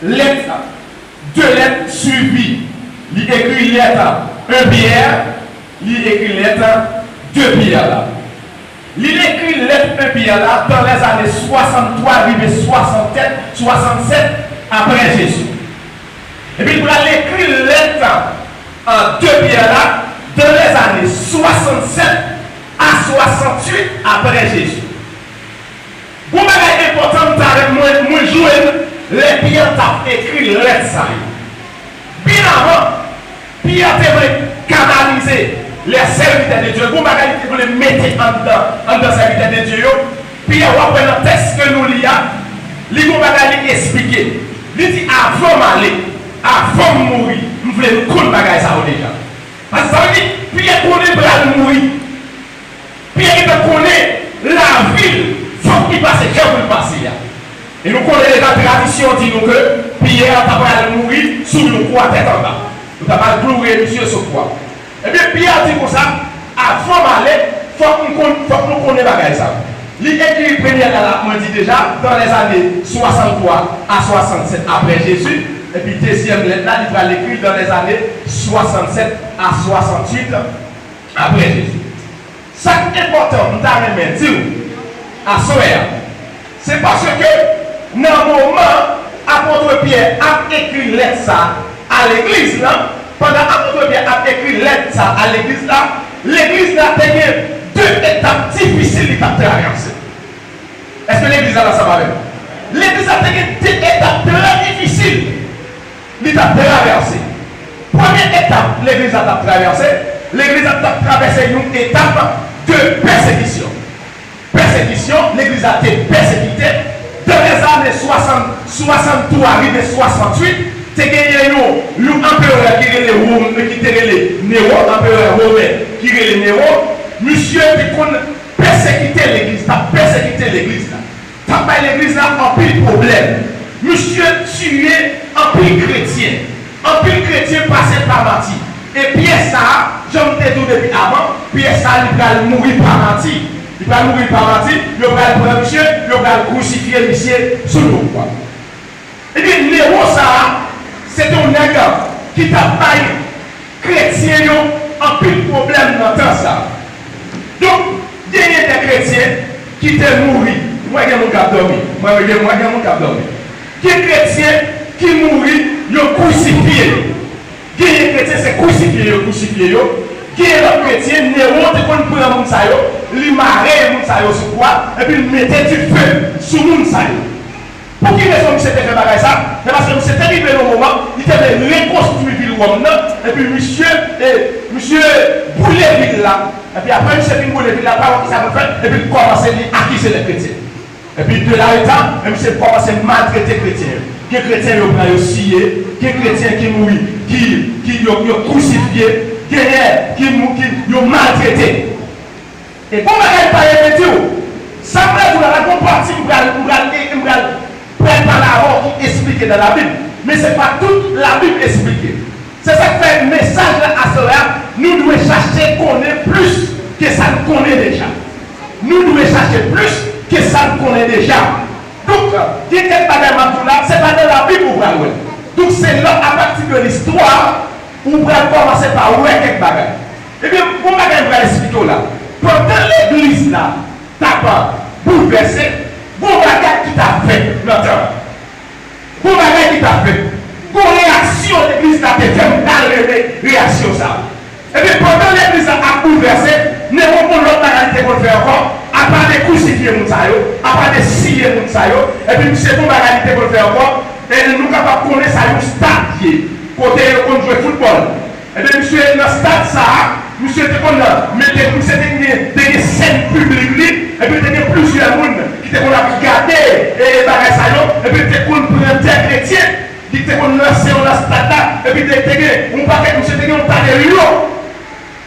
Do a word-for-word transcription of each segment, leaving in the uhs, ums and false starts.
Lèt, de lèt swivi. Li ekri lèt en Pyè, li ekri lèt de Pyè la. Li ekri lèt en Pyè la dans les années soixante-trois rive soixante-sept, soixante-sept apre Jezi. Epi l pral ekri lèt an de Pyè la dans les années soixante-sept à soixante-huit apre Jezi. Gon bagay enpòtan m ta renmen mwen, mwen jwenn lè Pyè t ap ekri lèt sa yo. Byen avan, Pyè te vle kanalize lè sèvitè de Dye. Gon bagay li te vle mete anndan, anndan sèvitè de Dye yo. Pyè, w ap wè nan tèks ke nou li a, li gon bagay li esplike. Li di, avan m ale, avan m mouri, m vle n konn bagay sa yo deja. Paske sa vle di, Pyè konnen pral mouri. Pyè gentan konnen lavi l, fòk li pase jan pou l pase a. E nou konnen deja tradisyon di nou ke Pyè ta pral mouri sou yon kwa tèt anba. Yo ta pral kloure misye sou kwa. Ebyen, Pyè di konsa, avan m ale, fòk m konn, fòk nou konnen bagay sa. Li ekri premyè lèt la, mwen di deja, dans les années soixante-trois à soixante-sept apre Jezi, epi dezyèm lèt la, li pral ekri dans les années soixante-sept à soixante-huit apre Jezi. Sa k enpòtan, m ta renmen di w aswè a, se paske nan moman apot Pyè ap ekri lèt sa a legliz la, pandan apot Pyè ap ekri lèt sa a legliz la, legliz la te gen de etap difisil li t ap travèse. Èske legliz la ansanm avè m? Legliz la te gen de etap trè difisil li t ap travèse. Premye etap legliz la t ap travèse, legliz la t ap travèse yon etap de pèsekisyon. Pèsekisyon, legliz la te pèsekite. Dans les années soixante, soixante-trois rive soixante-huit, te genyen yon, yon anperè ki rele Wom, ki te rele Newo, anperè women ki rele Newo. Misye te konn pèsekite legliz, t ap pèsekite legliz la. T ap bay legliz la anpil pwoblèm. Misye tiye anpil kretyen. Anpil kretyen pase pa mati. E Pyè sa a, jan m te di w depi avan, Pyè sa a, li pral mouri pa mati. Li pral mouri pa mati, yo pral pran misye, yo pral krisifye misye sou yon kwa. Ebyen, Newo sa a, se te yon nèg ki t ap bay kretyen yo anpil pwoblèm nan tan sa a. Donk, genyen de kretyen ki te mouri. M wè gen moun k ap dòmi. M wè gen, m wè gen moun k ap dòmi. Gen kretyen ki mouri, yo krisifye yo. Genyen kretyen, se krisifye yo krisifye yo. Genyen lòt kretyen, Newo te konn pran moun sa yo, li mare moun sa yo sou kwa, epi l mete dife sou moun sa yo. Pou ki rezon misye te fè bagay sa? Se paske misye te rive nan moman, li te vle rekonstwi vil Wòm nan, epi misye, e, misye boule vil la. Epi apre misye fin boule vil la, pa wè kisa pou l fè, epi l kòmanse li akize lè kretyen. Epi de la eta, e misye kòmanse maltrete kretyen yo. Gen kretyen yo pran yo siye, gen kretyen ki mouri, ki, ki yo, yo krisifye, genyen ki mou, ki yo maltrete. E gon bagay m pa renmen di w, sa m pral di w la, la gon pati m pral, m pral, m pral, pral pale avè w ki eksplike nan Labib, men se pa tout Labib eksplike. Se sa k fè mesaj la aswè a, nou dwe chache konnen plis ke sa n konnen deja. Nou dwe chache plis ke sa n konnen deja. Donk, gen kèk bagay m ap di w la, se pa nan Labib ou pral wè l. Donk, se la, apati de listwa, ou pral kòmanse pa wè kèk bagay. Ebyen, gon bagay m pral eksplike w la. Pandan legliz la t ap boulvèse, gon bagay ki t ap fèt nan tan an. Gon bagay ki t ap fèt. Gon reyaksyon legliz la te fè, m ta renmen reyaksyon sa a. Ebyen, pandan legliz la ap boulvèse, Newo gon lòt bagay li te konn fè ankò, apa de krisifye moun sa yo, apa de siye moun sa yo, epi misye gon bagay li te konn fè ankò, e nou kapab konnen sa yon stad ye, kote yo konn jwe foutbòl. Ebyen, misye nan stad sa a, misye te konn mete, misye te gen, te gen sèn piblik li, epi te gen plizyè moun ki te konn ap gade, e, bagay sa yo, epi te konn pran de kretyen, li te konn lanse yo nan stad la, epi te, te gen yon pakèt, misye te gen yon ta de lyon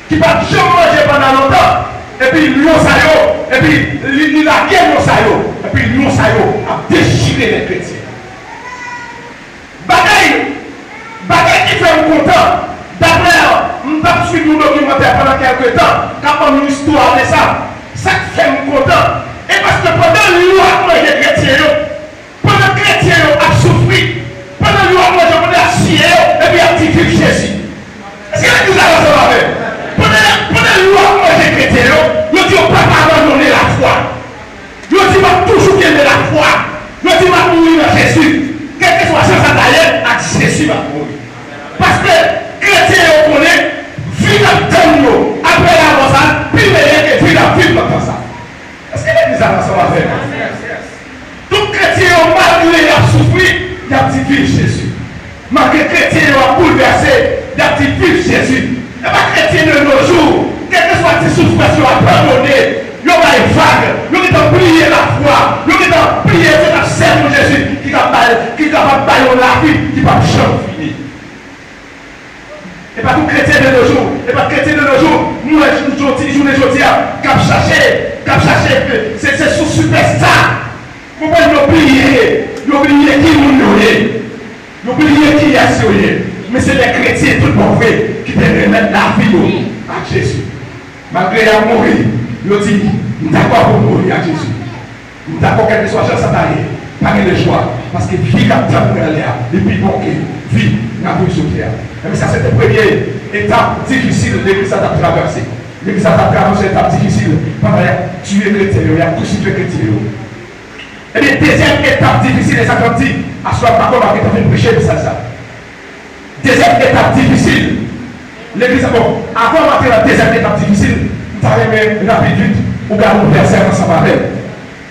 ki pa t janm manje pandan lontan, epi lyon sa yo, epi li, li lage lyon sa yo, epi lyon sa yo ap dechire lè kretyen. Bagay, bagay ki fè m kontan, daprè m t ap swiv yon dokimantè pandan kèlke tan, k ap ban m yon istwa de sa. Sa k fè m kontan, e paske pandan lyon ap manje kretyen yo, pandan kretyen yo ap soufri, mouri nan Jezi. Kèlkeswa jan sa ta ye, ak Jezi m ap mouri. Paske kretyen yo konnen vi k ap tann yo apre lanmò sa a pi meyè ke vi n ap viv nan tan sa a. Èske legliz la ansanm avè m? Tout kretyen yo, malgre y ap soufri, y ap di, "Viv Jezi." Malgre kretyen yo ap boulvèse, y ap di, "Viv Jezi." E pa kretyen de nos jours, kèlkeswa ti soufrans yo abandone, yo bay vag, yo gentan bliye lafwa, yo gentan bliye se t ap sèl pou Jezi ki kapab bay, ki kapab bay yon lavi ki p ap janm fini. E pa tout kretyen de nos jours, e pa kretyen de nos jours, nou wè jodi, jounen jodi a, k ap chache, k ap chache, se, se sou sipèsta. Konprann, yo bliye, yo bliye ki moun yo ye. Yo bliye kiyès yo ye. Men se de kretyen tout bon vre ki te remèt lavi yo ak Jezi. Malgre y ap mouri, yo di, "M dakò pou m mouri ak Jezi. M dakò kèlkeswa jan sa ta ye. Pa gen lechwa, paske vi k ap tann mwen anlè a, li pi bon ke vi n ap viv sou tè a." Ebyen, sa se te premye etap difisil legliz la t ap travèse. Legliz la t ap travèse etap difisil pandan y ap tiye kretyen yo, y ap kwisifye kretyen yo. Ebyen, dezyèm etap difisil, e sa k ap di, aswè m pa kwè m ap gentan fin preche mesaj sa. Dezyèm etap difisil, legliz la, bon, avan m antre nan dezyèm etap difisil, m ta renmen rapid vit, ou gade yon vèsè ansanm avè m.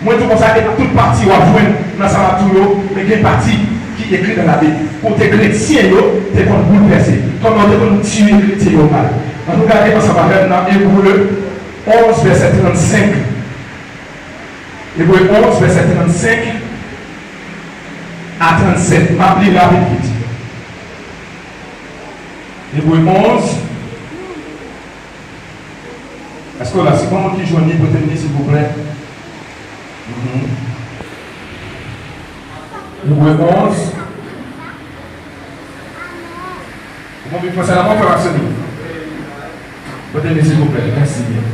Mwen di w konsa, e pa tout pati w ap jwenn nan sa m ap di w yo, men gen pati ki ekri nan Labib, kote kretyen yo te konn boulvèse, kòman yo te konn tiye kretyen yo mal. Ann nou gade ansanm avè m nan Ebre onz, vèsè trannsenk. Ebre onz, vèsè trannsenk a trannsèt. M ap li rapid vit. Ebre onz. Èske w la? Si gon moun ki jwenn li, pote m li, silvouplè. Mhm. Ebre onz. Ou konprann fransè la, mwen frè Maxime? Pote m li, silvouplè. Mèsi byen.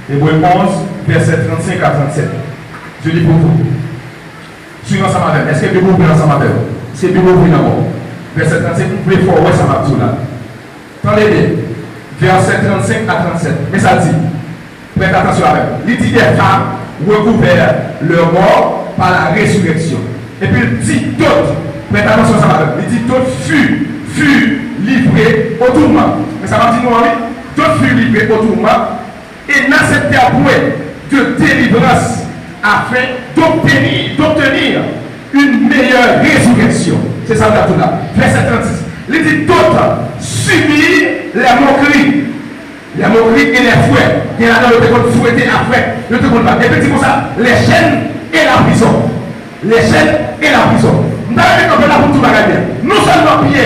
Ebre onz, vèsè trannsenk a trannsèt. Je lis pour vous. Swiv ansanm avè m. Èske Bib ou ouvri ansanm avè m? Se Bib ou ouvri nan men w. Vèsè trannsenk, m vle fè w wè sa m ap di w la. Tande byen. Vèsè trannsenk a trannsèt. Men sa l di. Prête attention avec moi. Il dit, des femmes recouvèrent leurs morts par la résurrection. Et puis il dit, d'autres, prête attention à ça, madame. Il dit, d'autres furent, furent livrées au tourment. Men sa m ap di nou an, wi. D'autres furent livrées au tourment et n'acceptèrent point de délivrance afin d'obtenir, d'obtenir une meilleure résurrection. Se sa l ap di la. Vèsè trannsis. Li di, d'autres subirent les moqueries. Les moqueries et les fouets. Gen ladan yo te konn fwete avèk, yo te konn bat. Epi di konsa, les chaînes et la prison. Les chaînes et la prison. M ta renmen kanpe la pou m di w bagay byen. Non sèlman Pyè,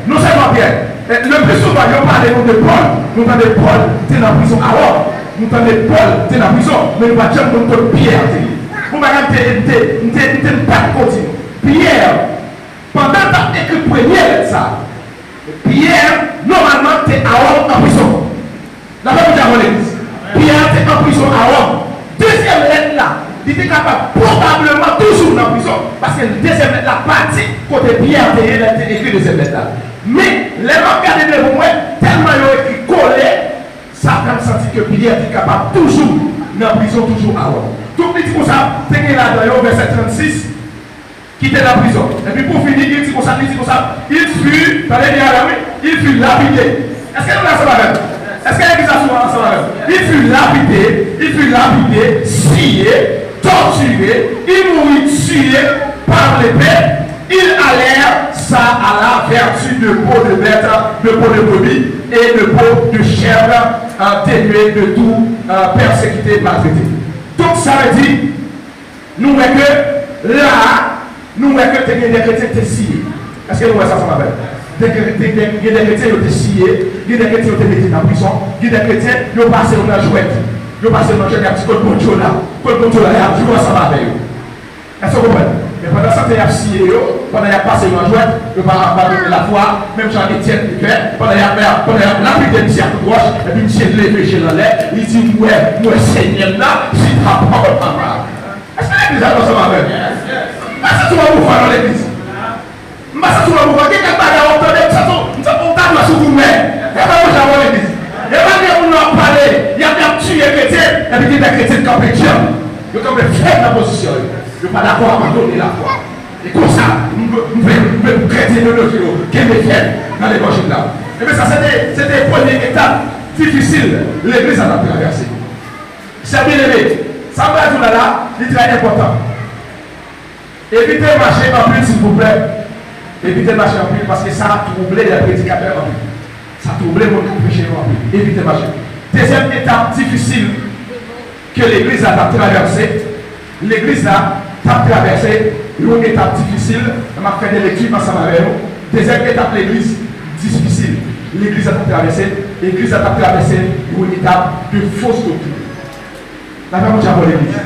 non sèlman Pyè, eh, le plus souvent, yo pale nou de Pòl, nou tande Pòl te nan prizon a Wòm, nou tande Pòl te nan prizon, men nou pa t janm konn kot Pyè te ye. Bon, bagay m te, m te, m te, m te, m pa t ko di nou. Pyè, pandan l t ap ekri premye lèt sa a, Pyè, nòmalman, te a Wòm an prizon. Lapè Bondye avè w, legliz. Pyè te an prizon a Wòm. Dezyèm lèt la, li te kapab pwobableman toujou nan prizon, paske dezyèm lèt la pa di kote Pyè te ye lè l te ekri dezyèm lèt la. Men, lè m ap gade devan mwen, tèlman yo ekri kole, sa fè m santi ke Pyè te kapab toujou nan prizon, toujou a Wòm. Donk, li di konsa, te gen ladan yo, vèsè trannsis, ki te nan prizon. Epi pou fini, li di konsa, li di konsa, il fut, tande byen la, wi, il fut lapidé. Èske nou la ansanm avè m? Èske legliz la sou ansanm avè m? Il fut lapidé, il fut lapidé, scié, torturé, il mourut tué par l'épée, ils allèrent, ça à la vertu de peau de bête, de peau de brebis et de peau de chèvre, euh, dénués de tout, euh, persécutés, maltraités. Donk, sa vle di, nou wè ke la a, nou wè ke te gen de kretyen ki te siye. Èske nou wè sa ansanm avè m? Te gen, te gen, gen de kretyen yo te siye, gen de kretyen yo te mete nan prizon, gen de kretyen yo pase yo nan jwèt. Yo pase yo nan jwèt, y ap di, "Kot Bondye w la? Kot Bondye w la?" Y ap jwe ansanm avè yo. Èske w konprann? Men pandan se tan y ap siye yo, pandan y ap pase yo nan jwèt, yo pa abandone lafwa, menm jan Etyèn te fè, pandan y ap, y ap, pandan y ap lapide misye ak kout wòch, epi misye leve je l anlè, li di, "M wè, m wè Senyè m nan, chita bò papa." Èske legliz la ansanm avè m? M pa santi w an mouvman non legliz. M pa santi w an mouvman. Gen kèk bagay w ap tande, m santi w, m santi w ta dwe sou goumen. Fè bagay sa bon legliz. E malgre moun yo ap pale, y ap, y ap tiye kretyen, epi gen de kretyen k kanpe djanm. Yo kanpe fèm nan pozisyon yo. Yo pa dakò abandone lafwa. E konsa, m, m vle, m vle pou kretyen yo, yo kenbe fèm nan levanjil la. Ebyen, sa se te, se te premye etap difisil legliz la t ap travèse. Sè byeneme, sa m pral di w la la, li trè enpòtan. Evite mache anpil, silvouplè. Evite mache anpil, paske sa twouble lè predikatè anpil. Sa twouble moun k ap preche yo anpil. Evite mache. Dezyèm etap difisil ke legliz la t ap travèse, legliz la t ap travèse yon etap difisil. M ap fè de lekti ansanm avè nou. Dezyèm etap legliz difisil legliz la t ap travèse, legliz la t ap travèse yon etap de fos doktrin. N ap fè moun chabon legliz.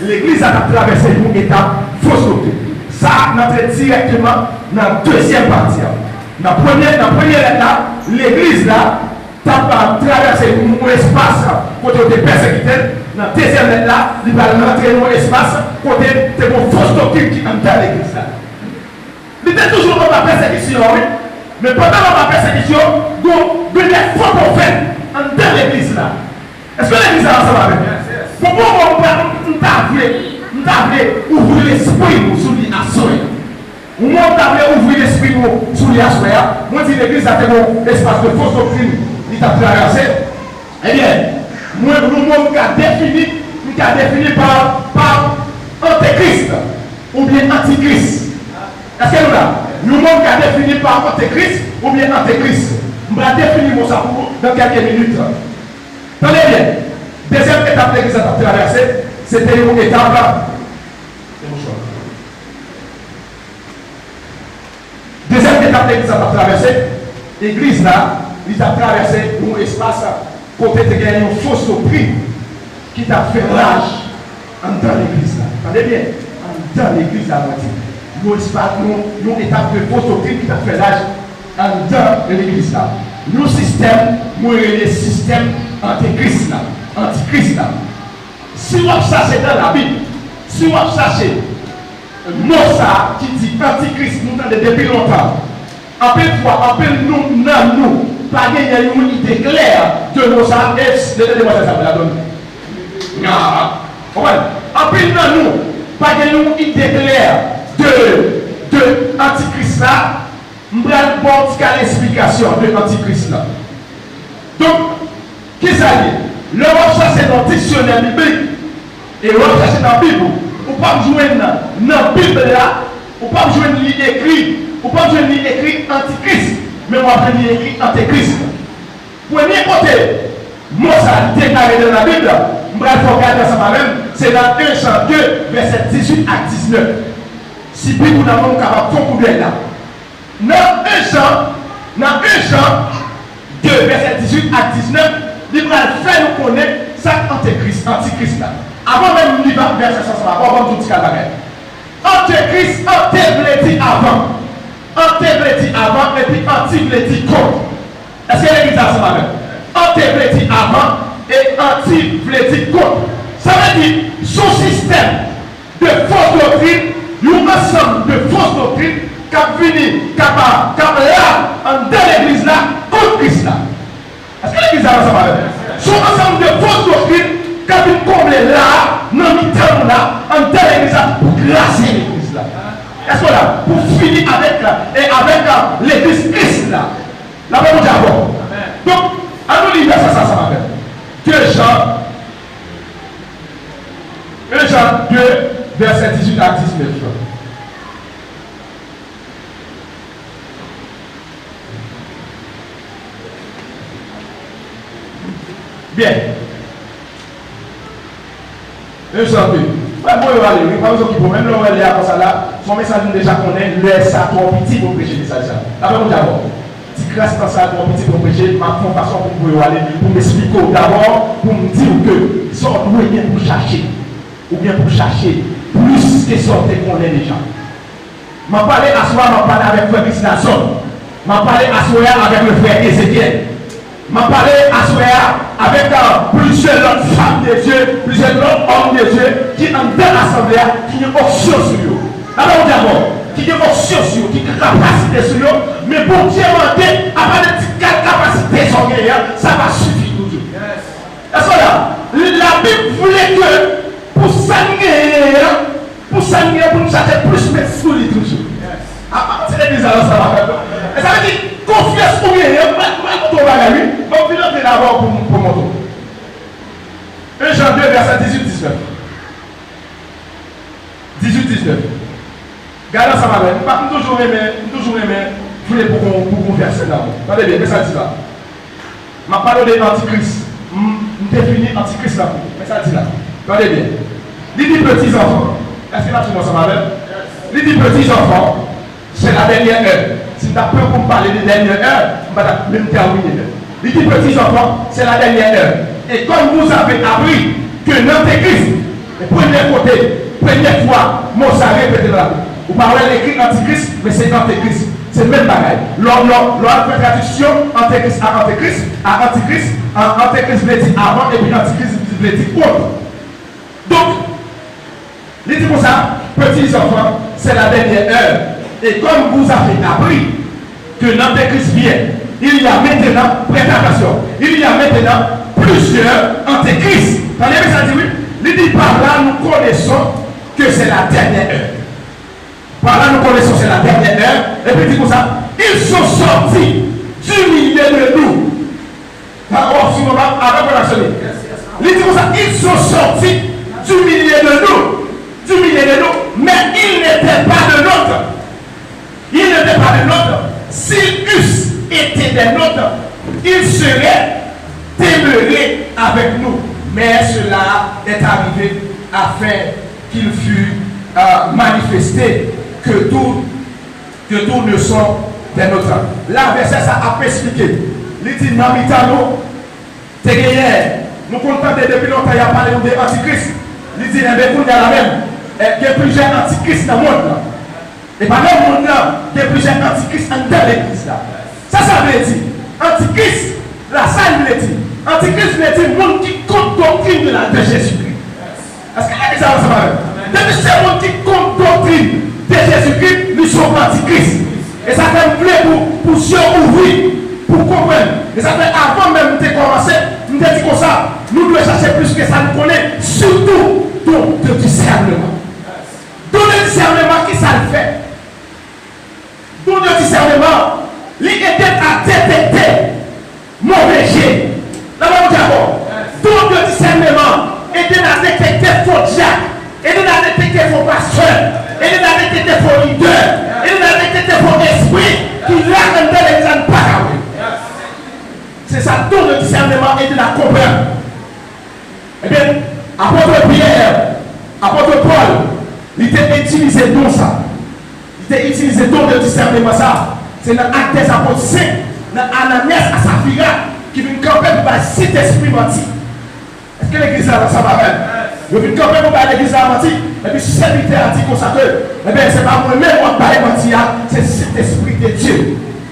Legliz la t ap travèse yon etap fos doktrin. Sa a, n antre dirèkteman nan dezyèm pati a. Nan premye, nan premye lèt la, legliz la t ap travèse yon espas kote yo te pèsekite l. Nan dezyèm lèt la, li pral rantre nan yon espas kote te gen fos doktrin ki anndan legliz la. Li te toujou anba pèsekisyon, wi. Men pandan l anba pèsekisyon, gon, gen de fo pwofèt anndan legliz la. Èske legliz la ansanm avè m? Bon, bon, bon, m ta, m ta vle, m ta vle ouvri lespri nou sou li aswè a. Mwen, m ta vle ouvri lespri nou sou li aswè a. Mwen di legliz la te gon espas de fos doktrin li t ap travèse. Ebyen, mwen, yon mo m ka defini, m ka defini pa, pa antekris oubyen antikris. Èske nou la? Yon mo m ka defini pa antekris oubyen antekris. M pral defini mo sa pou nou nan kèlke minit. Tande byen. Dezyèm etap legliz la t ap travèse, se te yon etap. Dezyèm etap legliz la t ap travèse, legliz la, li t ap travèse yon espas kote te gen yon fo doktrin ki t ap fè raj anndan legliz la. Tande byen, anndan legliz la, mwen di. Yon espas, yon, yon etap de fo doktrin ki t ap fè raj anndan legliz la. Yon sistèm, mwen rele sistèm antikris la. Antikris la. Si w ap chache nan Labib, si w ap chache mo sa a ki di antikris, nou tande depi lontan. Anpil fwa, anpil nou, nan nou pa genyen yon ide klè de mo sa a, e de, de demwazèl sa a, la donn. Konprann? Anpil nan nou pa gen yon ide klè de, de antikris la. M pral ba w ti kal esplikasyon de antikris la. Donk, kisa l ye? Lè w ap chache nan diksyonè biblik, e w ap chache nan Bib ou, ou p ap jwenn nan Bib la, ou p ap jwenn li ekri, ou p ap jwenn li ekri antikris, men w ap jwenn li ekri antekris. Premye kote mo sa a li deklare nan Labib la, m pral fè w gade ansanm avè m, se nan en Jan de, vèsè dizuit ak diznèf. Si Bib ou nan men w, ou kapab fè yon koudèy la. Nan en Jan, nan en Jan de, vèsè dizuit ak diznèf, li pral fè nou konnen sa k antekris, antikris la. Avan menm m li vèsè sa ansanm avè w, ban m di w ti kal bagay. Antekris, ante vle di avan. Ante vle di avan, epi anti vle di kont. Èske legliz la ansanm avè m? Ante vle di avan, e anti vle di kont. Sa vle di, s on sistèm de fos doktrin, yon ansanm de fos doktrin k ap vini, k ap, k ap la anndan legliz la kont Kris la. Èske legliz la ansanm avè m? S on ansanm de fos doktrin k ap vin konble la, nan mitan nou la, anndan legliz la, pou kraze legliz la. Èske w la? Pou fini avèk, e avèk, a, legliz Kris la. Lapè Bondye avè w. Donk, ann nou li vèsè sa ansanm avè m. De Jan, en Jan de, vèsè dizuit a diznèf. Byen. En Jan de. Frè m, voye w ale, wi. Pa bezwen okipe w. Menm lè w wè lè a konsa la, s on mesaj nou deja konnen, lè sa twò piti pou n preche mesaj sa. Lapè Bondye avè w. Ti kras tan sa twò piti pou m preche, m ap fè yon fason pou m voye w ale, pou m esplike w dabò, pou m di w ke sa w dwe gen pou w chache, oubyen pou w chache plis ke sa w te konnen deja. M ap pale aswè a, m ap pale avèk frè Chris Nazon. M ap pale aswè a avèk le frè Ezekyèl. M ap pale aswè a avèk, euh, plizyè lòt fanm de Dye, plizyè lòt òm de Dye ki anndan asanble a, ki gen onksyon sou yo. Alò, w dakò, ki gen onksyon sou yo, ki gen kapasite sou yo, men Bondye mande, apa de ti kal kapasite sa w genyen an, sa pa sifi toujou. Èske w la? Labib vle ke pou sa n genyen an, pou Sa n gen pou n chache plis met sou li toujou. A pa ti legliz la ansanm avèk nou. E sa vle di, konfyans ou genyen, m pral, m pral montre w bagay, wi. Mwen vin antre la avè w pou m, pou m montre w. En Jan de, vèsè dizuit, diznèf. Dizuit, diznèf. Gade ansanm avè m. M pa, m toujou renmen, m toujou renmen vle pou gon, pou gon vèsè nan men w. Tande byen, men sa l di la. M ap pale w de antikris. M, m defini antikris la pou ou. Men sa l di la. Tande byen. Li di, peti zanfan. Èske n ap swiv ansanm avè m? Li di, peti zanfan, c'est la dernière heure. Si m t ap pran pou m pale de dènyè è, m pa t ap menm tèmine menm. Li di, peti zanfan, c'est la dernière heure. Et comme vous avez appris que l'antéchrist, e premye kote, premye fwa, mo sa repete nan Labib. Ou pa wè l ekri antikris, men se antikris. Se menm bagay. Lè w, lè w, lè w al fè tradiksyon antikris a antikris, a antikris, an-, antikris vle di avan, epi antikris vle di kont. Donk, li di konsa, peti zanfan, c'est la dernière heure. Et comme vous avez appris que l'antéchrist vient, il y a maintenant, prêtez attention, il y a maintenant plusieurs antéchrists. Tande byen sa di wi. Li di, par là, nous connaissons que c'est la dernière heure. Par là, nous connaissons c'est la dernière heure. Epi di konsa, ils sont sortis du milieu de nous. Sa w ap swiv anba avèk w la soni. Li di konsa, ils sont sortis du milieu de nous. Du milieu de nous. Mais ils n'étaient pas de nôtres. Ils n'étaient pas de nôtres. S'ils eussent été des nôtres, ils seraient demeurés avec nous. Mais cela est arrivé afin qu'il fût, euh, manifesté que tous, que tous ne sont des nôtres. La, vèsè sa ap esplike. Li di, nan mitan nou, te genyen, nou konn tande depi lontan y ap pale nou de antikris. Li di, enben, kounye a la menm, eh, gen plizyè antikris nan mond lan. E pandan moun nan, gen plizyè antikris anndan legliz la. Sa sa vle di? Antikris la, sa l vle di? Antikris vle di moun ki kont doktrin de la, de Jezikri. Èske legliz la ansanm avè m? Depi se moun ki kont doktrin de Jezikri, li se yon antikris. E sa fè m vle pou, pou zye w ouvri, pou w konprann. E sa fè avan menm m te kòmanse, m te di konsa, nou dwe chache plis ke sa nou konnen, sitou don de disèneman. Don de disèneman, ki sa l fè? Don de disèneman, li ede n a detekte move je. Nan men Bondye ankò. Don de disèneman ede n a detekte fo dyak, ede n a detekte fo pastè, ede n a detekte fo lidè, ede n a detekte fo espri ki la anndan legliz la n pa ka wè. Se sa don de disèneman ede n a konprann. Ebyen, apot Pyè, apot Pòl, li te itilize don sa. Li te itilize don de disèneman sa. Se nan Actes des Apôtres senk, nan Ananyas a Safira ki vin kanpe pou bay Sentespri manti. Èske legliz la ansanm avè m? Yo vin kanpe pou bay legliz la manti. Epi sèvitè a di konsa ke, ebyen, se pa mwen menm w ap bay manti a, se Sentespri de Dye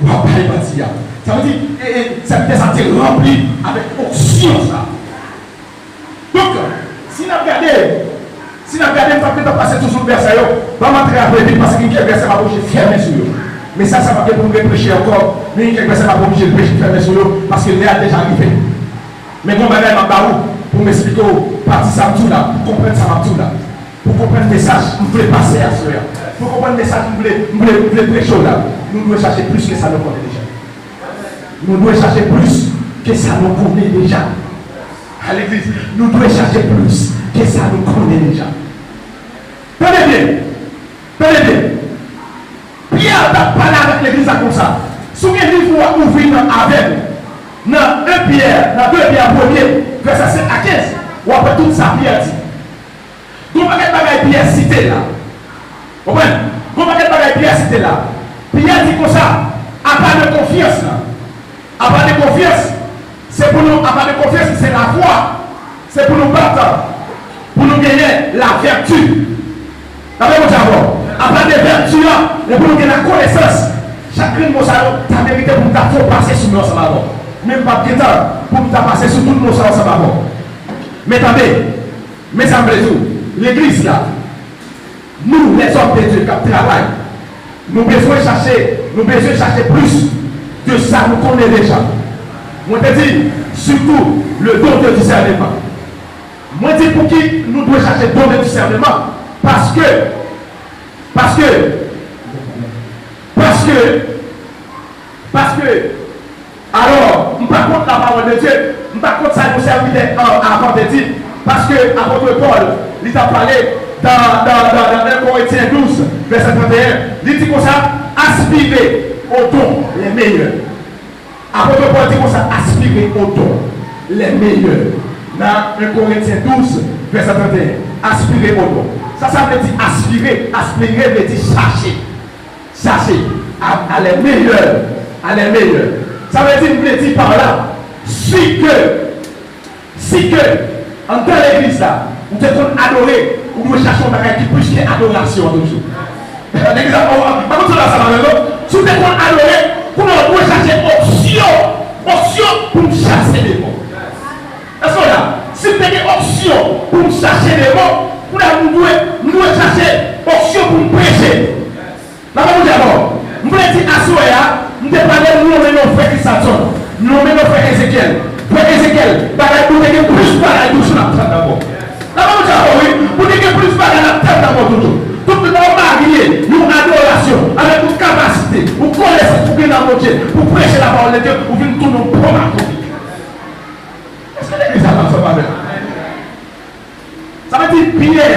w ap bay manti a. Sa vle di, e, e, sèvitè sa te ranpli avèk onksyon sa. Donk, si n ap gade, si n ap gade, m t ap gentan pase tou sou vèsè yo. Ban m antre avè vit, paske gen kèk vèsè m ap oblije fèmen sou yo. Mesaj sa pa gen pou m repreche ankò, men gen kèk vèsè m ap oblije repreche fèmen sou yo, paske lè a deja rive. Men gon bagay m ap ba ou, pou m esplike w, pati sa m di w la, pou w konprann sa m ap di w la. Pou w konprann mesaj m vle pase aswè a. Pou w konprann mesaj m vle, m vle, m vle preche w la. Nou dwe chache plis ke sa nou konnen deja. Nou dwe chache plis ke sa nou konnen deja. A legliz, nou dwe chache plis ke sa nou konnen deja. Tande byen, tande byen. Pyè t ap pale avèk legliz la konsa. Si w gen liv ou a, ouvri l avè m. Nan en Pyè, nan de Pyè premye, vèsè senk a kenz, w ap wè tout sa Pyè di. Gon pakèt bagay Pyè site la. Konprann? Gon pakèt bagay Pyè site la. Pyè di konsa, apa de konfyans lan. Apa de konfyans, se pou nou, apa de konfyans, se lafwa. Se pou nou bat, pou nou genyen lavèti. Tande Bondye avè w. Apa de vèti an, e pou nou gen lakonesans. Chak grenn mo sa yo, ta merite pou m ta fè w pase sou yo ansanm avè w. Men m p ap gen tan pou m ta pase sou tout mo sa yo ansanm avè w. Men tande, men sa m vle di w, legliz la, nou, lèzòm de Dye k ap travay, nou bezwen chache, nou bezwen chache plis de sa nou konnen deja. Mwen te di, sitou, le don de disèneman. Mwen di pouki nou dwe chache don de disèneman, paske Paske, alò, m pa kont lapawòl de Dye, m pa kont sa yon sèvitè, euh, avan te di, paske apot Pòl, li t ap pale dan, dan, dan, dan en Korentyen douz, vèsè trannteyen, li di konsa, aspirez aux dons les meilleurs. Apot Pòl di konsa, aspirez aux dons les meilleurs. Nan en Korentyen douz, vèsè trannteyen, aspirez aux dons. Sa sa vle di aspire? Aspire vle di chache. Chache à, à les meilleurs, à les meilleurs. Sa vle di, m vle di pa la, si ke, si ke, anndan legliz la, ou te konn adore, ou dwe chache yon bagay ki plis ke adorasyon toujou. Legliz la, pa konn sa sa vle non. Si w te konn adore, kounye a w dwe chache onksyon, onksyon pou m chase demon. Èske w la? Si m te gen onksyon pou m chache demon, kounye a m dwe, m dwe chache onksyon pou m preche. N ap akonte avè w. M vle di aswè a, m te pale m nonmen non frè Christenson, m nonmen non frè Ezekyèl. Frè Ezekyèl, bagay ou te gen plis bagay toujou n ap tann nan men w. N ap akonte avè w, wi. Ou te gen plis bagay n ap tann nan men w toujou. Tout lè w marye yon adorasyon avèk yon kapasite, yon konesans ou gen nan Bondye, pou preche lapawòl de Dye, ou vin tounen yon bon maton. Èske legliz la pa ansanm avè m? Sa vle di Pyè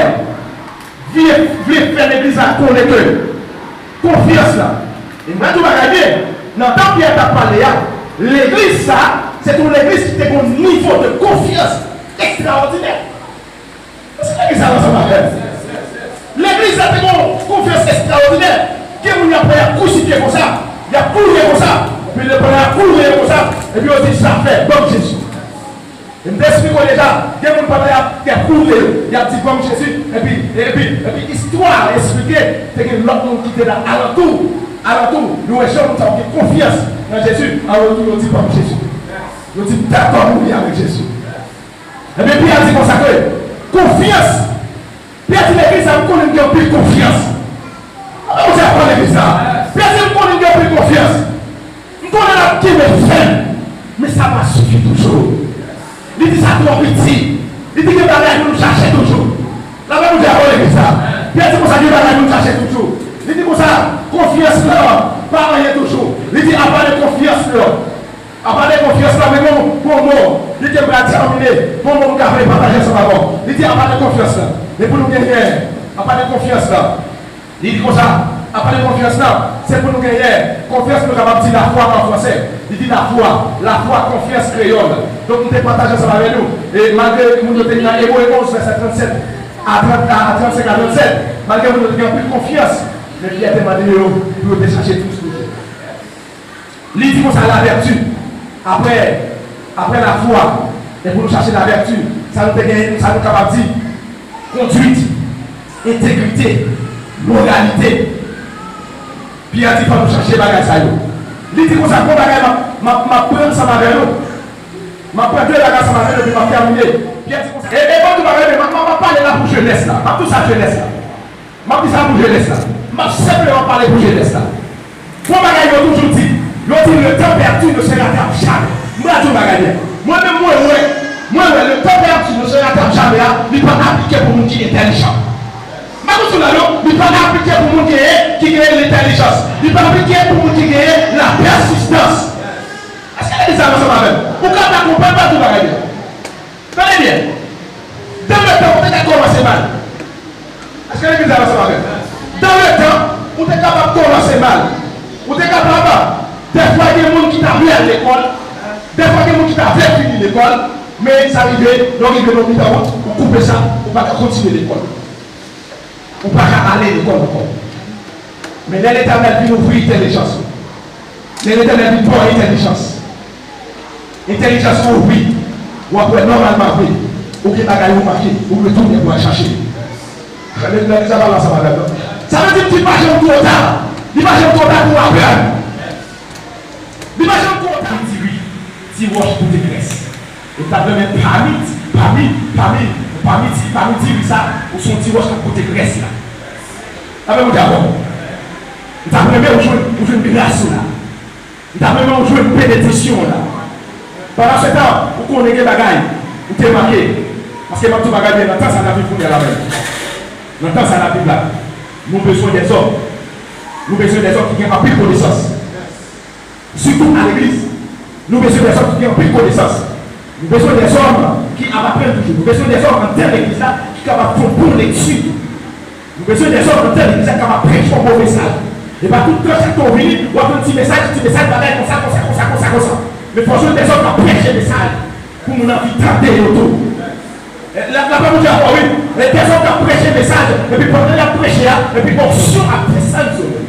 vle, vle fè legliz la konnen ke konfyans la. E mwen di w bagay byen, nan tan Pyè t ap pale a, legliz sa, se te yon legliz ki te gen yon nivo de konfyans ekstraòdinè. Èske legliz sa ansanm avè m? Legliz la te gen yon konfyans ekstraòdinè. Gen moun y ap wè y ap krisifye konsa, y ap kriye konsa, epi lè pandan y ap kriye konsa, epi yo di, zafè, ban m Jezi. E m te esplike w deja, gen moun pandan y ap, y ap koule yo, y ap di, ban m Jezi, epi, epi, epi istwa a esplike, te gen lòt moun ki te la alantou, alantou, yo wè jan moun sa yo gen konfyans nan Jezi, an retou yo di, ban m Jezi. Yo di, m dakò mouri avèk Jezi. Ebyen, Pyè di konsa ke konfyans Pyè di legliz la, m konnen m gen anpil konfyans. Ann nou di amen legliz la. Pyè di m konnen m gen anpil konfyans. M konnen l ap kenbe fèm. Men sa pa sifi toujou. Li di sa twò piti. Li di gen bagay pou nou chache toujou. Ann nou di amen legliz la. Pyè di konsa gen bagay pou nou chache toujou. Li di konsa, konfyans lan pa anyen toujou. Li di apa de konfyans lan. Apa de konfyans la, men bon, bon mo, li te pral tèmine, bon mo m ta vle pataje ansanm avè w. Li di apa de konfyans la. Men pou nou genyen, apa de konfyans la. Li di konsa, apa de konfyans la, se pou nou genyen, konfyans nou kapab di lafwa an fransè. Li di lafwa, lafwa, konfyans kreyòl. Donk, m te pataje ansanm avè nou. E malgre moun yo te nan Ebre onz, vèsè trannsèt a trant, a, a trannsenk a trannsèt, malgre moun yo te gen anpil konfyans, men Pyè te mande yo pou yo te chache plis toujou. Li di konsa, lavèti, apre, apre lafwa, e pou nou chache lavèti, sa nou te genyen, sa nou kapab di, kondwit, entegrite, moralite. Pyè di fò nou chache bagay sa yo. Li di konsa, gon bagay m ap, m ap, m ap pran ansanm avè nou. M ap pran de bagay ansanm avè nou, epi m ap tèmine. Pyè di konsa, e, e, m ap di w bagay, men m ap, m ap, m ap pale la pou jenès la. M ap di w sa jenès la. M ap di sa pou jenès la. M ap senpleman pale pou jenès la. Gon bagay yo toujou di, yo di, le temps perdu ne se rattrape jamais. M pral di w bagay byen. Mwen menm, mwen wè, mwen wè, le temps perdu ne se rattrape jamais a, li pa aplike pou moun ki entèlijan. M ap di w la, non, li pa aplike pou moun ki, ki gen lentèlijans. Li pa aplike pou moun ki gen la pèsistans. Èske legliz la ansanm avè m? Ou ka pa konprann, m pral di w bagay byen. Tande byen. Dans le temps, ou te ka kòmanse mal. Èske legliz la ansanm avè m? Dans le temps, ou te kapab kòmanse mal. Ou te kapab, dèfwa gen moun ki ta vle al lekòl, dèfwa gen moun ki ta vle fini lekòl, men sa rive, lè w rive nan mitan wout, ou koupe sa, ou pa ka kontinye lekòl. Ou pa ka ale lekòl ankò. Men lè Letènèl vin ouvri entèlijans ou, lè Letènèl vin ba w entèlijans, entèlijans ou ouvri, w ap wè nòmalman vre, ou gen bagay ou manke, ou retounen pou al chache. Legliz la pa la sa, madanm, non. Sa vle di, li pa janm twò ta. Li pa janm twò ta pou w aprann. Li pa janm twò ta. Ti ri, ti wòch pote grès. E m t ap renmen pami, pami, pami, pami ti, pami ti ri sa, ou se yon ti wòch k ap pote grès la. Amen, Bondye avè w. M t ap renmen ou jwenn, ou jwenn gras ou la. M t ap renmen ou jwenn benediksyon w la. Pandansetan, ou konnen gen bagay ou te manke. Paske m ap di w bagay byen, nan tan sa n ap viv kounye a la menm. Nan tan sa n ap viv la, nou bezwen dèzòm. Nou bezwen dèzòm ki gen anpil konesans. Sitou a legliz. Nou bezwen dèzòm ki gen anpil konesans. Nou bezwen dèzòm ki ap aprann toujou. Nou bezwen dèzòm anndan legliz la ki kapab fè yon bon lekti. Nou bezwen dèzòm anndan legliz la ki kapab preche yon bon mesaj. E pa tout tan chak tan w vini, w ap jwenn ti mesaj, ti mesaj, bagay konsa, konsa, konsa, konsa, konsa. Men fò w jwenn dèzòm k ap preche mesaj pou moun anvi tande yo tou. Lapè Bondye avè w, wi. E dèzòm k ap preche mesaj, epi pandan y ap preche a, epi onksyon ap desann sou yo.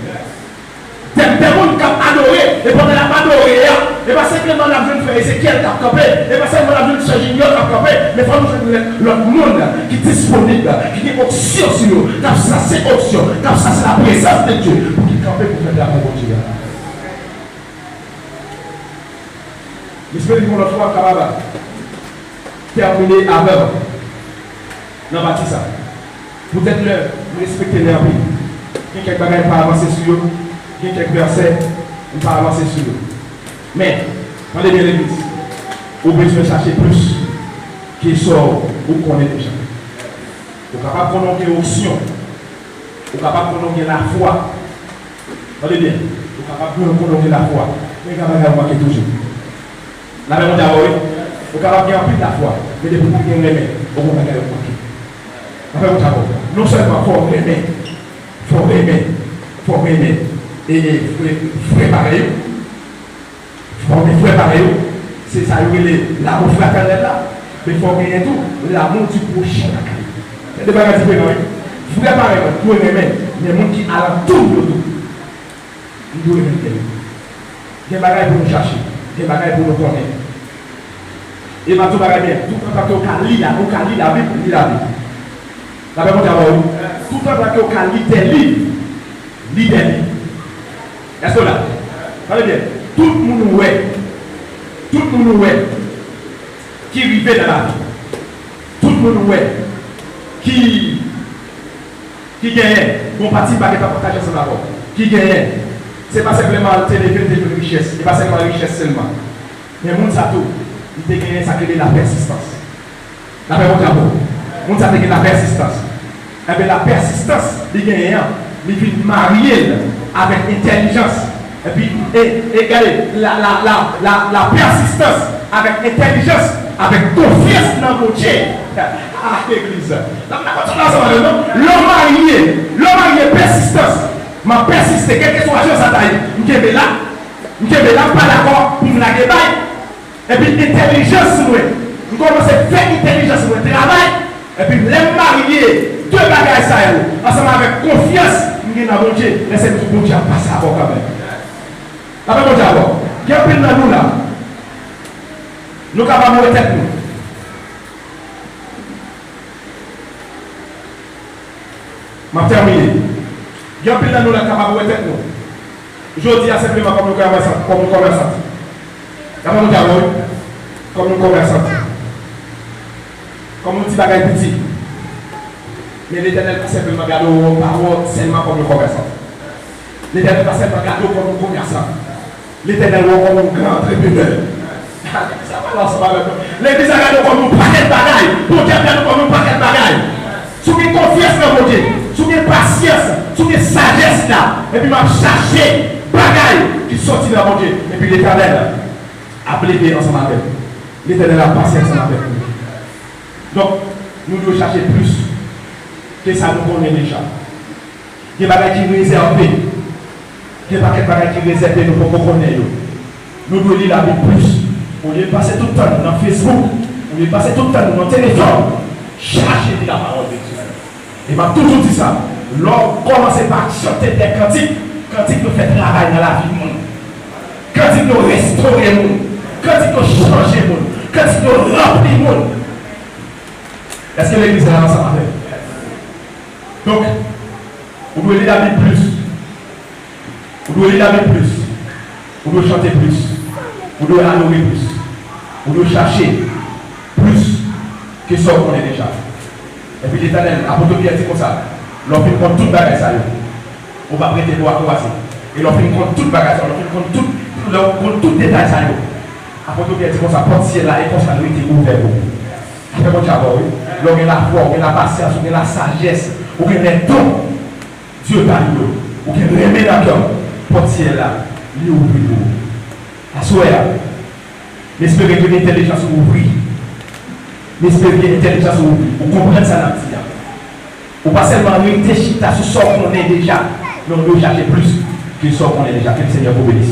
Dèzòm moun k ap adore, e pandan y ap adore a, e pa senpleman n ap jwenn frè Ezekyèl k ap kanpe, e pa sèlman n ap jwenn sè Jinyò k ap kanpe, men fò nou jwenn lòt moun ki disponib, ki gen onksyon sou yo, k ap chase onksyon, k ap chase laprezans de Dye, pou ki kanpe pou fè travay Bondye a. M espere yon lòt fwa m kapab tèmine avè w nan pati sa. Poutèt lè, m respekte lè anpil. Gen kèk bagay m pa avanse sou yo, gen kèk vèsè m pa avanse sou yo. Men, tande byen legliz, ou bezwen chache plis ke sa w konnen deja. Ou kapab konnen w gen onksyon. Ou kapab konnen w gen lafwa. Tande byen. Ou kapab konnen w gen lafwa. Men gen bagay ou manke toujou. Lapè Bondye avè w, wi. Ou kapab gen anpil lafwa. Men depi w pa gen renmen, ou gen bagay ou manke. Lapè Bondye avè w. Non sèlman fò w renmen. Fò w renmen. Fò w renmen. E, e, frè, frè parèy ou. Fò w gen frè parèy ou, se sa yo rele l'amour fraternel la, men fò w genyen tou l'amour du prochain lakay ou. Se de bagay diferan, wi. Frè parèy mwen, m dwe renmen, men moun ki alantou m yo tou, m dwe renmen yo. Gen bagay pou nou chache, gen bagay pou nou konnen. E m ap di w bagay byen, tout antan ke w ka li la, ou ka li Labib, li Labib. Lapè Bondye avè w, wi. Tout antan ke w ka li de liv, li de liv. Èske w la? Tande byen. Tout moun ou wè, tout moun ou wè ki rive nan lavi, tout moun ou wè ki, ki genyen, gon pati m pa gentan pataje ansanm avè w, ki genyen, se pa senpleman te leve, te jwenn richès, e pa sèlman richès sèlman. Men moun sa tou, li te genyen sa k rele lapèsistans. Lapè Bondye avè w. Moun sa te gen lapèsistans. Enben, lapèsistans li genyen an, li vin marye l avèk entèlijans. Epi, e, e gade, la, la, la, la, lapèsistans avèk entèlijans, avèk konfyans nan Bondye. Ah, legliz. N ap, n ap kontinye ansanm avè l, non? Lè w marye, lè w marye pèsistans. M ap pèsiste, kèlkeswa jan sa ta ye. M kenbe la, m kenbe la, m pa dakò pou m lage bay. Epi entèlijans mwen, m kòmanse fè entèlijans mwen travay. Epi lè m marye de bagay sa yo, ansanm avèk konfyans m gen nan Bondye, lè se m tou Bondye ap pase avè w kanmenm. Lapè Bondye avè w. Gen anpil nan nou la, nou kapab wè tèt nou. M ap tèmine. Gen anpil nan nou la k kapab wè tèt nou jodi a senpleman kòm yon kòmèsan, kòm yon kòmèsant. Lapè Bondye avè w, wi. Kòm yon kòmèsant. Kòm yon ti bagay piti. Men Letènèl pa senpleman gade w, pa wè w sèlman kòm yon kòmèsant. Letènèl pa sèlman gade w kòm yon kòmèsant. Letènèl wè w kòm yon gran antreprenè. Sa pale ansanm avèk mwen. Legliz la gade w kòm yon pakèt bagay. Bondye ap gade w kòm yon pakèt bagay. Si w gen konfyans nan Bondye, si w gen pasyans, si w gen sajès la, epi m ap chache bagay ki soti nan Bondye, epi Letènèl ap leve ansanm avè m. Letènèl ap pase ansanm avèk nou. Donk, nou dwe chache plis ke sa nou konnen deja. Gen bagay ki rezève. Gen pakèt bagay ki rezève nou poko konnen yo. Nou dwe li Labib plis. Olye pase tout tan nou nan Facebook, olye pase tout tan nou nan telefòn, chache li lapawòl de Dye. E m ap toujou di sa, lè w kòmanse pa chante de kantik, kantik yo fè travay nan lavi moun. Kantik yo restore moun. Kantik yo chanje moun. Kantik yo ranpli moun. Èske legliz la ansanm avè m? Donk, ou dwe li Labib plis. Ou dwe li Labib plis. Ou dwe chante plis. Ou dwe adore plis. Ou dwe chache plis ke sa w konnen deja. Epi Letènèl, apot Pyè di konsa, lè w fin konn tout bagay sa yo, ou p ap rete bra kwaze. E lè w fin konn tout bagay sa yo, lè w fin konn tout, lè w konn tout detay sa yo, apot Pyè di konsa, pòt syèl la e konsa l rete ouvè pou ou. Afè Bondye avè w, wi. Lè w gen lafwa, w gen lapasyans, w gen lasajès, w gen lèdon, Dye ta li yo. Ou gen renmen nan kè w, pòt syèl la, li ouvri pou ou. Aswè a, m espere ke entèlijans ou ouvri. M espere ke entèlijans ou ouvri. Ou konprann sa n ap di a. Ou pa sèlman rete chita sou sa w konnen deja, men ou dwe chache plis ke sa w konnen deja. Ke Senyè pou beni.